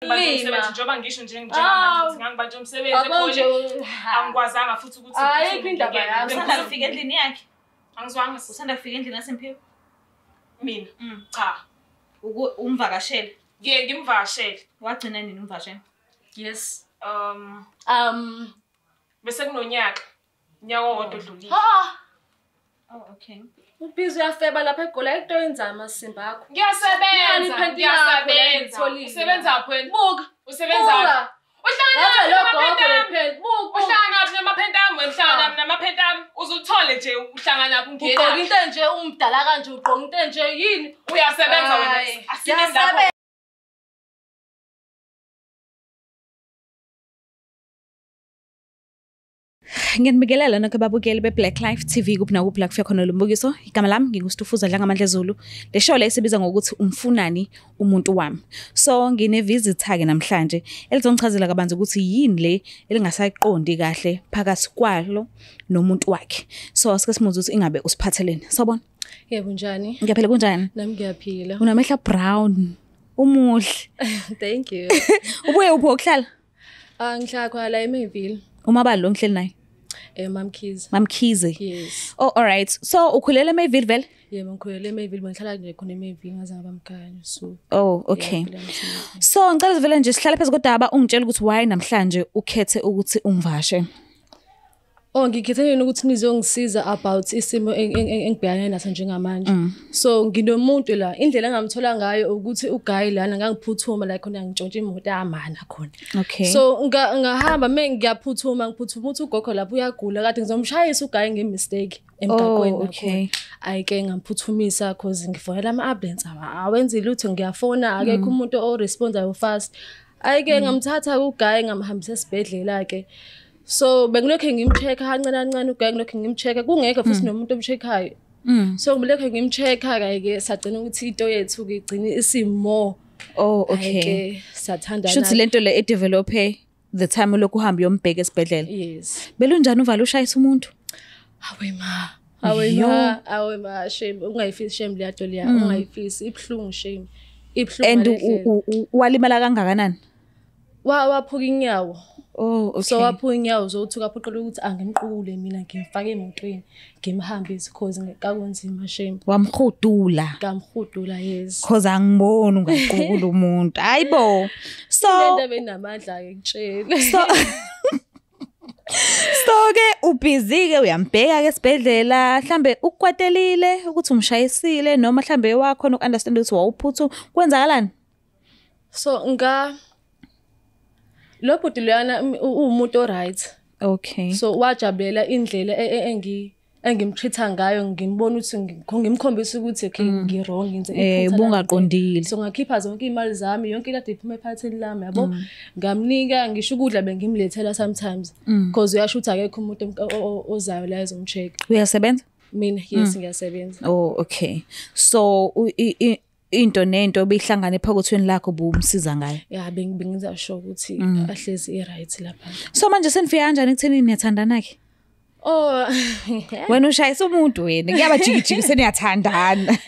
Umsebenzi njengoba ngisho nje njengamanje ukuthi ngangibanje umsebenzi ekhona angikwazanga futhi ukuthi ayikho indaba yami. Usanda kufika endlini yakhe? Angizwanga. Usanda kufika endlini yaSimphiwe? Mina? Cha. Umvakashele? Ngiye ngimvakashele. Wagcina nini umvakashele? Yes. Bese kunonyaka. Unyaka owodwa odlulile. Oh, okay. Ubhizi uyafeba lapha eGoli, ayikho into oyenzayo amasimba akho. Ngiyasebenza, ngiyasebenza. Usebenza phi wena? Buka. Usebenza phi? Uhlangana namaphenti. Buka. Uhlangana phi namaphenti ami? Wena uhlangana namaphenti ami. Uzuthole nje uhlangana phi ungena. Ugqoka into enje umdala kanje, ugqoka into enje yini? Uyasebenza wena. Asime lapho. Ngiyanibingelela nonke ababukeli be-Black Life TV kuphi nakuphi la kufika khona lo mbukiso. Igama lami nginguStufuza Dlangamandla Zulu. Le show le isibiza ngokuthi umfunani umuntu wami. So ngine visitor ke namhlanje elizongichazela kabanzi ukuthi yini le elingasayiqondi kahle phakathi kwalo nomuntu wakhe. So asike simuze ukuthi ingabe usiphatheleni. Sawubona? Yebo, njani? Ngiyaphila, kunjani? Nami ngiyaphila. Unamehla brown. Umuhle. Thank you. Ubuye uphi ukuhlala? Ngihlala khona la eMayville. Umabali lo ngihleli naye? Mamkhize. Mamkhize. Yes. Oh, all right. So ukhulele eMayville vele? Yebo, ngikhulele eMayville, ngihlala nje khona eMayville ngaze ngaba mkhaya so. Oh, okay. So ngicela vele nje sihlale phezulu kodaba ungitshela ukuthi why namhlanje ukhethe ukuthi ungivashe. Oh, ngikhethe nini ukuthi nizongisiza about isimo engibhekane naso njengamanje. So nginomuntu la, indlela engamthola ngayo ukuthi uguy lana ngangiphuthuma la khona ngintshontshe imoto yamana khona. Okay. So ngahamba mengiyaphuthuma ngiphuthuma ukuthi ugogo lapho uyagula kade ngizomshayisa uguy ngemistake emgaqweni. Okay. Ayike ngamphuthumisa cause ngifonela ama-ambulance awenzi lutho, ngiyafona akekho umuntu orespondayo fast. Ayike ngamthatha uguy ngamhambisa esibhedlela ke. So bengilokhu ngimcheck-a kancane kancane uguy, ngilokhu ngimcheck-a kungekho futhi nomuntu omcheck-ayo. So ngilokhu ngimcheck-a ke sagcina ukuthi into yethu ke igcine isimo. Oh, okay. Sathandana. Shuthi lento le edevelope the time lokhu uhamba uyombheka esibhedlela. Yes. Belunjani uvalo ushayisa umuntu? Awe ma. Awe ma, awe ma, shame ungayifisi shame leya nto leya, ungayifisi ibhlungu shame. Ibhlungu. And walimala kangakanani? Waphuka inyawo. Oh, okay. So waphuka inyawo zothuka aphoqela ukuthi angimqukule mina ngimfake emotweni ngimhambise cause ngekakunzima shame. Wamhudula. Ngamhudula, yes. Cause angiboni ungaqukula umuntu. Hayibo. So lento benamandla ke ngitshele. So ke ubhizi ke uyambheka ke esibhedlela mhlambe ukukwatelile ukuthi umshayisile noma mhlambe wakhona ukunderstand ukuthi wawuphuthu kwenzakalani? So nga lo bhuti loyana uwumuntu oright. Okay. So wajabulela indlela engimtreat-a ngayo, ngimbona ukuthi ngimkhombisa ukuthi okay ngi wrong ngenze iphutha. Ubungaqondile. So ngakhipha zonke imali zami, yonke into iphuma ephatheni lami yabo. Ngamnika ngisho ukudla bengimlethela sometimes because uyasho ukuthi akekho umuntu ozayo la ezomcheck. Uyasebenza? Mina yes ngiyasebenza. Oh, okay. So into nento obihlangane phakathweni lakho bumsiza ngayo. Yeah, bengiza sure ukuthi ahlezi i-right lapha. So manje senifika kanjani ekutheni niyathandana ke? Oh, wena ushayisa umuntu wena, kuyabajikijiki seniyathandana.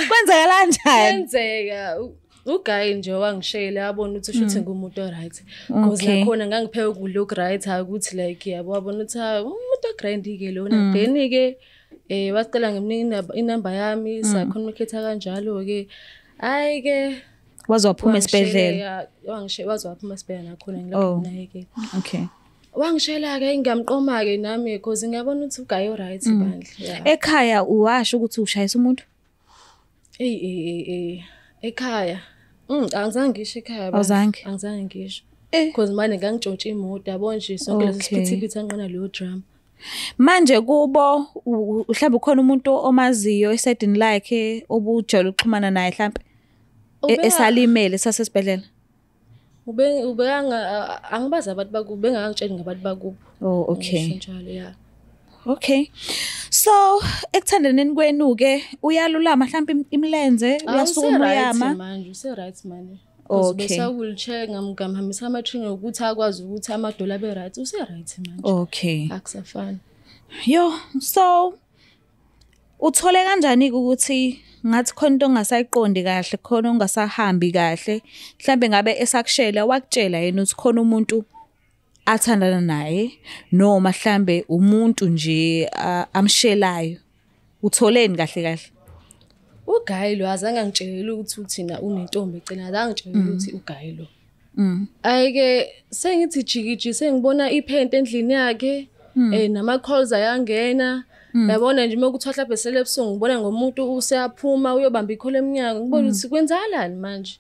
Kwenzeka kanjani? Kwenzeka uguy nje wangishela yabona ukuthi shuthi ngumuntu oright. Because nakhona ngangipheka ukudla okuright ukuthi like yabo wabona ukuthi umuntu grand ke lona. Then ke wacela ngimnika inamba yami sa communicate kanjalo ke. Hayi ke waze waphuma esibhedlela. Waze waphuma esibhedlela nakhona ngilokhu naye ke. Okay. Wangishela ke ngiyamqoma ke nami because ngiyabona ukuthi uguy oright bandla. Ekhaya uwasho ukuthi ushayisa umuntu? Ekhaya. Angizange ngisho ekhaya. Awuzange? Angizange ngisho. Because manje ngangitshontsha imoto yabo nje sonke leso siphithiphithi anqena leyo drama. Manje kubo mhlawumbe ukhona umuntu omaziyo esayidini lakhe obujwayele ukuxhumana naye mhlawumbe esalimele sasesibhedlela? Ubekanga angibazi abantu bakubo, bengakangitsheli ngabantu bakubo. Oh, okay. Njalo, yeah. Okay. So ekuthandaneni kwenu ke uyalulama mhlawumbe imlenze uyasukuma uyama manje use right manje. Okay. Bese wheelchair ngamhambisa ama training ukuthi akwazi ukuthi amadola abe right, use right manje. Okay. Akusafani. Yo, so Uthole kanjani ukuthi ngathi khona into ongasayiqondi kahle, khona ongasahambi kahle, mhlambe ngabe esakushela wakutshela yena ukuthi khona umuntu athandana naye noma mhlambe umuntu nje amshelayo. Utholeni kahle kahle? Ugayi lo azange angitshele ukuthi uthina unentombi ecela, azange ngitshele ukuthi ugayi lo. Ayike sengithi jikiji sengibona iphenti endlini yakhe, nama calls ayangena. Yabona nje uma kuthiwa mhlawumbe sele ebusuku ngibona ngomuntu useyaphuma uyobamba ikhole emnyango, ngibona ukuthi kwenzakalani manje.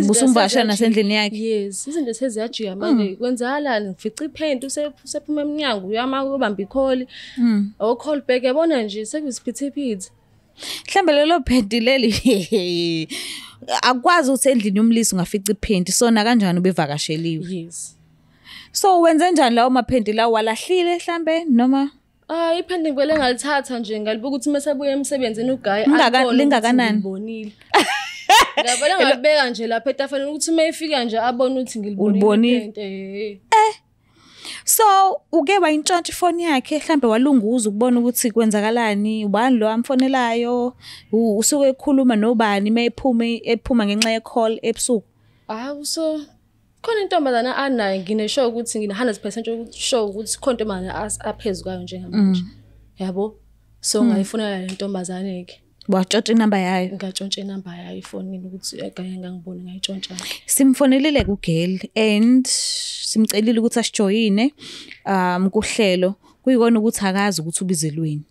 Busumvasha nasendlini yakhe. Yes, izinto seziyajika manje, kwenzakalani? Ngifica iphenti usephuma emnyango uyama uyobamba ikholi. Awu call back, yabona nje sekuyisiphithiphithi. Mhlambe lelo phenti leli akwazi ukuthi endlini yomlisi ungafica iphenti, sona kanjani ubevakasheliwe. Yes. So wenze njani lawo maphenti lawo, walahlile mhlambe noma? Ah, iphenti ngivele ngalithatha nje ngalibuka ukuthi mase buya emsebenzini ugayi lingakanani? Ngibonile. Ngavele ngalibeka nje lapha etafuleni ukuthi uma efika nje abone ukuthi ngilibonile iphenti. So uke wayintshontsha ifoni yakhe mhlambe walunguza ukubona ukuthi kwenzakalani, ubani lo amfonelayo, usuke ekhuluma nobani mayephume ephuma ngenxa ye call ebusuku? Hawu, so khona intombazana anayo, ngine sure ukuthi ngine 100% sure ukuthi khona intombazana aphezu kwayo njengamanje. Yabo? So ngayifonela le ntombazane ke. Watshontsha inamba yayo? Ngatshontsha inamba yayo efonini ukuthi eganye ngangiboni ngayitshontsha. Simfonelile kugirl and simcelile ukuthi asijoyine kuhlelo, kuyikona ukuthi akazi ukuthi ubizelweni.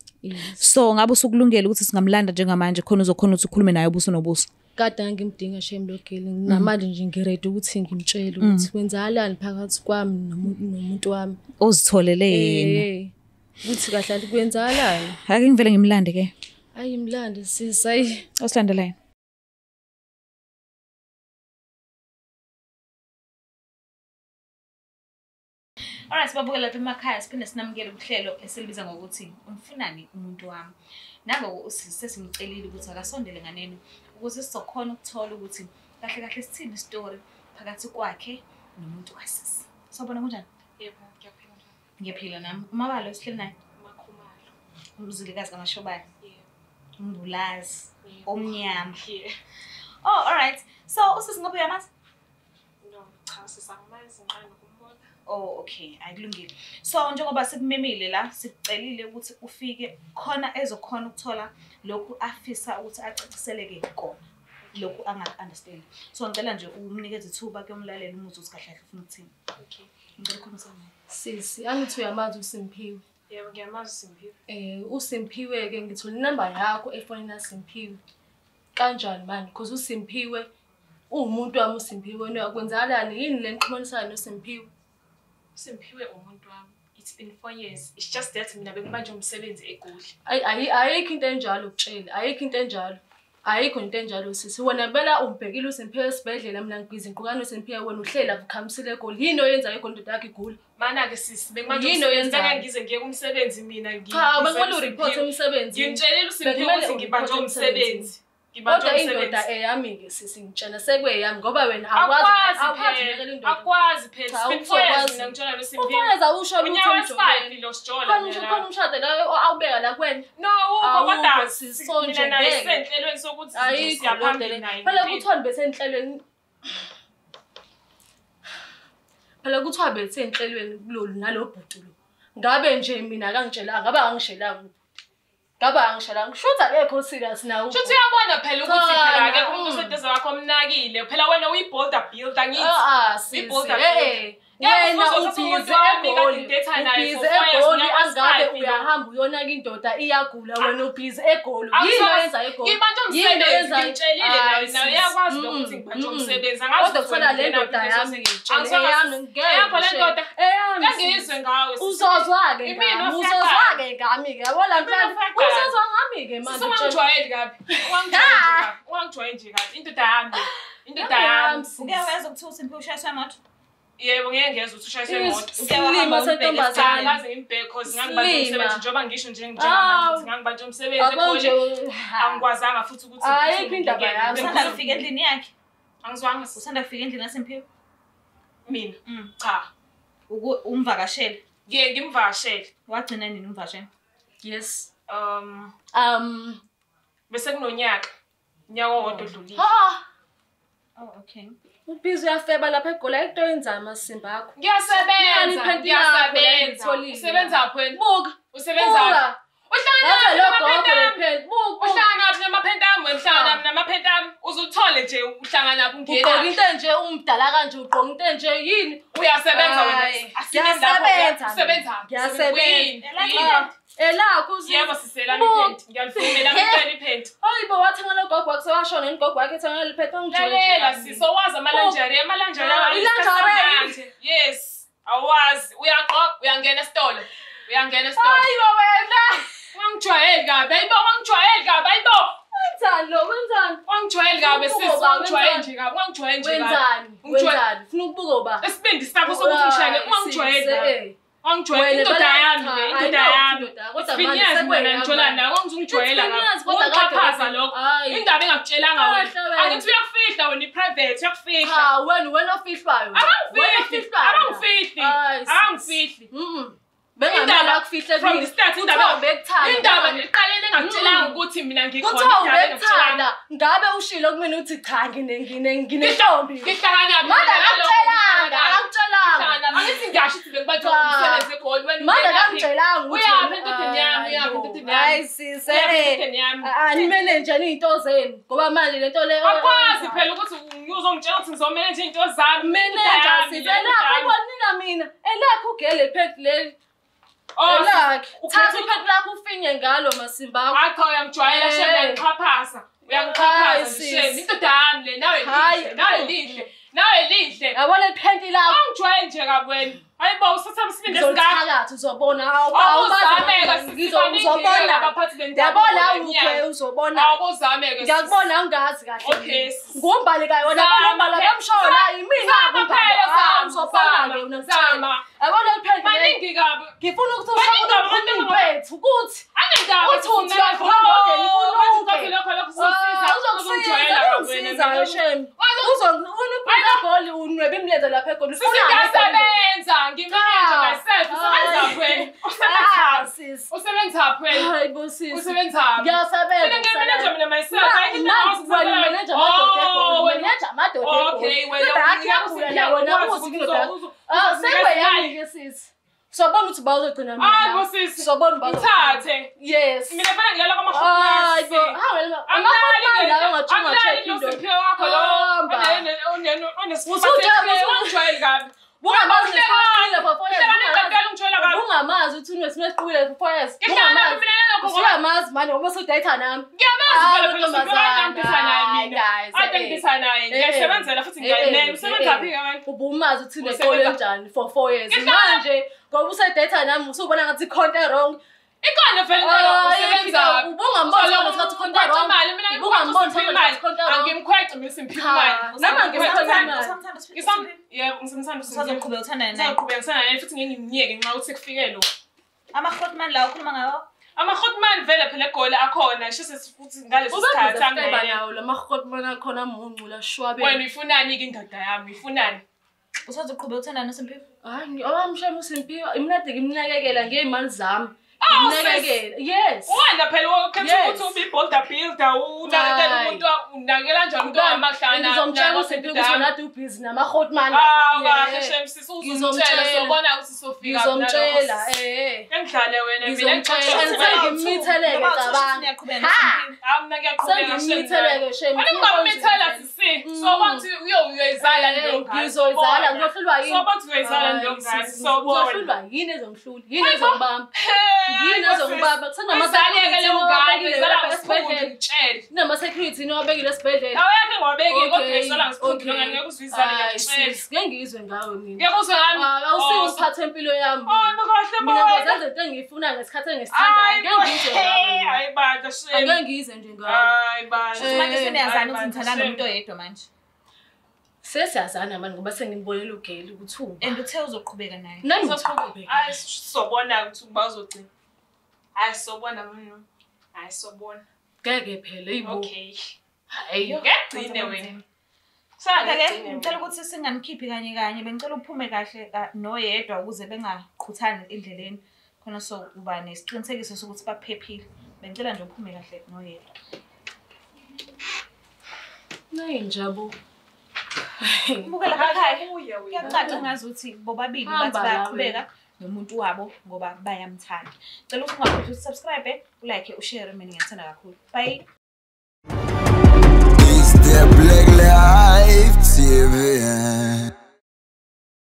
So ngabe usukulungela ukuthi singamlanda njengamanje khona uzokhona ukuthi ukhulume naye ubuso nobuso? Kade ngimdinga shame lo girl, namanje nje ngiready ukuthi ngimtshele ukuthi kwenzakalani phakathi kwami nomuntu wami ozitholele yena. Ukuthi kahle kwenzakalani. Ake ngivele ngimlande ke. Ayi mlande sisi, ayi. Osilandelayo. Alright, sibabuke lapha emakhaya siphinde sinamukele uhlelo esilibiza ngokuthi umfunani umuntu wami. Nangoku sesimcelile ukuthi akasondele nganeno ukuze sizokhona ukuthola ukuthi kahle kahle sithini isitori phakathi kwakhe nomuntu kasisi. Sawubona, kunjani? Yebo, ngiyaphila. Ngiyaphila nami. Umabalo sihleli naye? Makhumalo. Umzilikazi kaMashobane. Yebo. Umbulazi omnyama. Yeah. Oh, alright. So usisi ngoba uyamazi? No, cha sisi angimazi, ngiqala ukumbona. Oh, okay, ayikulungile. So njengoba sikumemile la, sikucelile ukuthi ufike khona ezokhona ukuthola lokhu afisa ukuthi acaciseleke kona, lokhu angaku-understand. So ngicela nje umnikeze ithuba kuyomlalela umuzwe ukuthi kahle kahle ufuna ukuthini. Okay. Ngicela ukhulume naye. Sisi, angithi uyamazi uSimphiwe? Yebo, ngiyamazi uSimphiwe. uSimphiwe ke ngithola inamba yakho efonini yaSimphiwe. Kanjani manje? Because uSimphiwe uwumuntu wami uSimphiwe, wena kwenzakalani? Yini le nixhumanisana noSimphiwe? Simphiwe umuntu wami. It's been 4 years. It's just that mina bengibanje umsebenzi eGoli. Ayi ayikho into enjalo ukutshela. Ayikho into enjalo. Ayikho into enjalo sisi. Wena bela umbhekile uSimphiwe esibhedlela, mina ngibhizi ngiqukana noSimphiwe, wena uhlela ukhamisile eGoli. Yini oyenzayo eGoli indoda yakho igula? Mana ke sisi bengibanje umsebenzi, ngeke ngize ngiye kumsebenzi mina ngi. Cha, bekumele ureport umsebenzi. Ngimtshelile uSimphiwe ukuthi ngibanje umsebenzi. Kodwa indoda eyami ke sisi, ngitshela sekweyami ngoba wena awukwazi indoda. Akwazi phela. It's been 4 years mina ngitshela noSimphiwe. Ufanele awusho lutho umjolo. Lo sijola. Khona umshado la awubeka la kuwena. No, ukho kodwa mina naye sisenhlelweni sokuthi siyaphambili naye. Phela kuthiwa besenhlelweni. Phela kuthiwa besenhlelweni kulolu nalobhuti lo. Ngabe nje mina akangitshelanga, ngabe angishelanga. Ngaba angishelanga. Kushuthi akekho serious nawe. Shuthi uyabona phela ukuthi phela akekho umuntu oseduze wakho omnakile. Phela wena uyi-boulder builder ngithi. Ah, sisi. Wena ubhizi eGoli. Ubhizi eGoli angabe uyahamba uyonaka indoda iyagula, wena ubhizi eGoli. Yini oyenza eGoli? Ngibanje umsebenzi, ngitshelile nawe, nawe uyakwazi ukuthi ngibanje umsebenzi. Angazi kodwa kufana le ndoda yami ngitshele eyami ngeke. Eyakho le ndoda. Eyami. Ngiyizwe ngawe. Uzozwa-ke ngami. Uzozwa-ke ngami-ke. Yabo la mhlawumbe uzozwa ngami-ke manje. Ungangijwayeli kabi. Ungangijwayeli kabi. Ungangijwayeli nje kabi. Indoda yami. Indoda yami. Uke wezwa kuthiwa uSimphiwe ushayiswa imoto? Yebo, ngeke ngezwe ukuthi ushayiswe imoto. Isilima sentombazane. Ngaze ngimbheke cause ngangibanje umsebenzi njengoba ngisho nje njengamanje ukuthi ngangibanje umsebenzi eGoli. Angikwazanga futhi ukuthi ayikho indaba yami. Usanda kufika endlini yakhe? Angizwanga. Usanda kufika endlini yaSimphiwe? Mina? Cha. Umvakashele? Ngiye ngimvakashele. Wagcina nini umvakashele? Yes. Bese kunonyaka. Unyaka owodwa odlulile. Ha. Oh, okay. Ubhizi uyafeba lapha eGoli ayikho into oyenzayo amasimba akho. Ngiyasebenza, ngiyasebenza. Usebenza phi wena? Buka. Usebenza phi? Uhlangana namaphenti. Uhlangana namaphenti ami, uhlangana namaphenti ami. Uzuthole nje uhlangana phi ungena. Ugqoka into enje umdala kanje ugqoka into enje yini? Uyasebenza wena. Ngiyasebenza. Usebenza. Ngiyasebenza. Elakho uzi. Yebo sisela iphenti. Ngiyalivumela impela iphenti. Hayibo wathenga lo gogo wakhe sewashona gogo wakhe ethenga liphenti ongijwayele. Lalela sisi owazi amalanjari, amalanjari. Ilanjari. Yes. Awazi uyaqoqa uyangena esitolo. Uyangena esitolo. Hayibo wena. Wangijwayeli kabi, ayibo wangijwayeli kabi, ayibo. Wenzani lo, wenzani? Wangijwayeli kabi sisi, wangijwayeli nje kabi, wangijwayeli nje kabi. Wenzani? Wenzani? Ufuna ukubuka uba? Isibindi sakho sokuthi ngishayele, wangijwayeli kabi. Wangijwayeli indoda yami le, indoda yami. Kodwa manje sekwena ngijola nawe, wangizungijwayela kabi. Ungixhaphaza lokho. Indaba engakutshelanga wena. Angithi uyakufihla wena i-private, uyakufihla. Cha, wena wena ofihlwayo. Akangifihli, akangifihli. Akangifihli. Bengamele akufihle from the start indaba indaba iqalele engakutshelanga ukuthi mina ngikhona indaba engikutshelanga ngabe ushilo kumina uthi cha nginentombi ngihlangana manje akakutshelanga akakutshelanga angithi ngiyasho ukuthi bengibantu umsebenzi eGoli wena manje akakutshelanga ukuthi uyaphi entodeni yami uyaphi entodeni yami hayi sise animenenje izinto zenu ngoba manje lento le akwazi phela ukuthi uzongitshela ukuthi ngizomenenje izinto zami menenja sise nakho ubonina mina elakho ugele phephi leli. Oh, elakhe. Thatha iphepha lakho ufinye ngalo masimba akho. Hayi cha uyangijwayela shame uyangixhaphasa. Uyangixhaphasa shame. Indoda yami le nawe lihle, nawe lihle, nawe lihle. Yabona iphenti lakho. Angijwayele nje kabi wena. Hayibo usatha isibindi esingaka. Phakathi uzobona. Uzobona abaphathi bendawo. Yabona ukwe uzobona. Awuzameke. Ngiyakubona ungazi kahle. Okay. Ngumbali kayo wena balombala bamshola yimina kuphela uzobona ke zama. Yabona iphenti. Maningi kabi. Ngifuna ukuthi ushone impethu ukuthi angendaba uthi uyahamba odeni kulunge. Lokho lokho uzosiza uzosiza shame. Uzonuna igoli unwebe imlenze lapha egoli. Ngiyasebenza ngimanage myself usebenza wena usebenza wena hayibo sisi usebenza ngiyasebenza mina ngimanage mina myself wena manage amadoda egoli manage amadoda egoli okay wena wena uthi sekwe ke sisi sobona ukuthi bawuzogcina mina hayibo sisi sobona uthathe yes mina fanele ngilala kwamahotman hayibo hawu amahotman lawo ngatshunga check into usiphiwe wakho lo onesifuba kabi Ungamazi nesiqile for 4 years. Ungamazi ukuthi unesiqile for 4 years. Ungamazi. Usuyamazi manje ngoba usudate nami. Ngiyamazi phela phela usudate naye mina. Ade ngidisa naye. Ngiyasebenzela futhi ngiyayimela. Usebenza phi ke wena? Ubumazi ukuthi unekolo enjani for 4 years. Manje ngoba usedate nami usubona ngathi ikhonto wrong. Ikhona vele into usebenza. Ubungamboni ukuthi khonto wrong. Ubungamboni ukuthi khonto wrong. Angimkhweqe mina simphiwe imali. Noma ngimkhweqe imali. Yebo ngisamthanda usazoqhubeka uthanda naye. Ngizoqhubeka ngithanda naye futhi ngeke ngimyeke nxa ukuthi kufike lo. Ama-hotman lawo ukhuluma ngawo? Ama-hotman vele phela egoli akhona shise futhi ngaleso sikhathi angena nawo lama-hotman akhona amuncu la shwabe. Wena uyifunani ke indoda yami uyifunani? Usazoqhubeka uthanda noSimphiwe? Hayi owamshaya uSimphiwe imnadi ngimnakekela ngeyimali zami. Ngimnakekela. Yes. Wena phela ukhetha ukuthi ube i-boulder builder unakekela umuntu unakekela kanjani umuntu wamahlana. Ngizomtshela uSimphiwe ukuthi wena kade ubhizi nama-hotman. Ah kahle shame sisi uzomtshela sobona ukuthi sofika Ngizomtshela Engidlale wena mina ngimmitheleke cabanga. Ha mina ngiyaqhubeka Sengimmitheleke shame. Wena ungamithela sisi. Sobona ukuthi uyoyizala leyo ngane. Ngizoyizala ngiyohlulwa yini? Sobona ukuthi uyoyizala leyo ngane. Sobona. Ngizohlulwa yini ezongihlula? Yini ezongibamba? Yini ezongibamba? Kunama-security niwabekile esibhedlela. Awuyakhe ngiwabekile kodwa uyizala ngesikhundla ngeke uzuyizale ngiyakutshela. Ngeke ngizwe ngawe mina. Ngeke uzwe ngami. Awusiwe usiphathe impilo yami. Oh kahle bo. Mina ngizozenza into engiyifunayo ngesikhathi engisithandayo. Ngeke ngizwe ngawe. Hayi bandla shame. Angeke ngizwe nje ngawe. Hayi bandla. Manje seniyazana ukuthi nithandana nomuntu oyedwa manje. Sesiyazana manje ngoba sengimbonela ugeli ukuthi uba. And uthe uzoqhubeka naye. Nami ngizoqhubeka. Hayi sizobona ukuthi bazogcina. Hayi sobona mina. Hayi sobona. Ngeke phela ibo. Okay. Hayi ngegcine wena. Sake ngicela ukuthi singanikhiphi kanye kanye bengicela uphume kahle noyedwa ukuze bengaqhuthani endleleni. Khona so uba nesiqinisekiso sokuthi baphephile. Bengicela nje uphume kahle noyedwa. Nayi njabo. Bukela ekhaya. Kuyacaca ngazi ukuthi bobabili bathi bayaqhubeka nomuntu wabo ngoba bayamthanda. Cela ukuthi ungakhohlwa ukuthi subscribe, ulike, ushare, mina ngiyathanda kakhulu. Bye.